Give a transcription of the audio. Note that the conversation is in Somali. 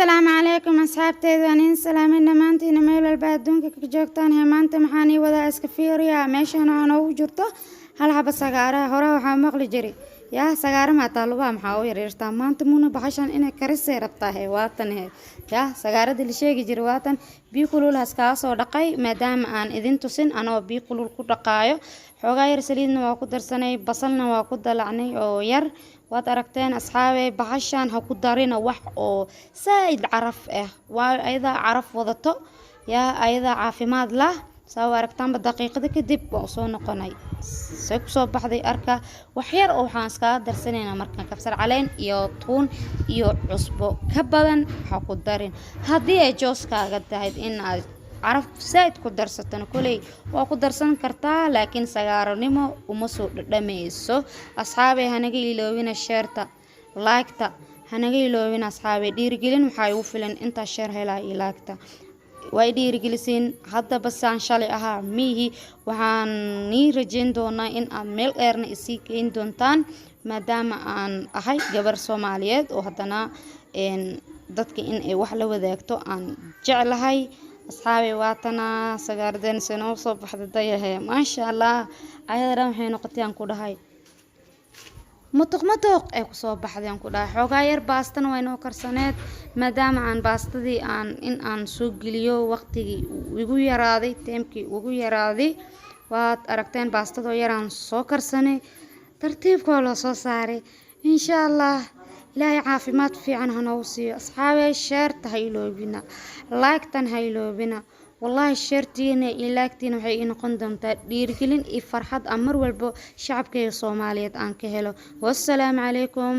Asalaamu calaykum asxaabteeda, waan idin salaamay dhammaantiina meel walba adduunka ka joogtaan. He, maanta maxaan ii wadaa? Iska fiiriya meeshan waxaa noogu jirto hal xaba sagaara. Hore waxaa maqli jiray, yaa sagaara maataa lugaha maxaa u yaryartaa? Maanta muna baxashan inay karisay rabtaa. He, waatan. He, yaa sagaaradii la sheegi jiray waatan. Biyo kulul haskaga soo dhaqay, maadaama aan idin tusin anoo biyo kulul ku dhaqaayo. Xoogaa yar saliidna waa ku darsanay, basalna waa ku dalacnay oo yar. Waad aragteen asxaabey, bahashan ha ku darina wax oo saaid caraf ah, waayo ayadaa caraf wadato, yaa ayadaa caafimaad lah. Saa u aragtaanba, daqiiqada kadib waa usoo noqonay, see kusoo baxday arka. Wax yar oo waxaan iskaga darsanaynaa markaan kabsar caleen iyo tuun iyo cusbo, ka badan ha ku darin. Haddii ay jooskaaga tahay in aad caraf saaid ku darsatana, koley waa ku darsan kartaa, laakiin sagaaranimo uma soo dhadhamayso. Asxaabey, hanaga iloobina share-ta, like-ta hanaga iloobina. Asxaabey, dhiirigelin waxaa igu filan intaa share helaa iyo like-ta, waa i dhiirigelisiin. Haddaba saan shalay ahaa miihi. Waxaan nii rajeyn doonaa in aad meel dheerna isii keyn doontaan, maadaama aan ahay gabar Soomaaliyeed oo haddana dadka in ay wax la wadaagto aan jeclahay. Asxaabey, waatana sagaaradeen se noo soo baxda. Dayahe, maasha Allah, ayada dhan waxay noqotay aan ku dhahay mutuq mutuq ay kusoo baxday aan ku dhahay. Xoogaa yar baastana waa inoo karsaneed, maadaama aan baastadii aan in aan soo geliyo waqtigii uu igu yaraaday, time-kii ugu yaraaday. Waad aragteen baastadoo yaraan soo karsanay, tartiibkoo loo soo saaray. Insha Allah, Ilaahay caafimaad fiican ha noogu siiyo. Asxaabey, share-ta ha iloobina, like-tan ha iloobina. Wallaahi, share-tiina iyo like-tiina waxay ii noqon doontaa dhiirigelin iyo farxad aan mar walbo shacabkayga Soomaaliyeed aan ka helo. Wassalaamu calaykum.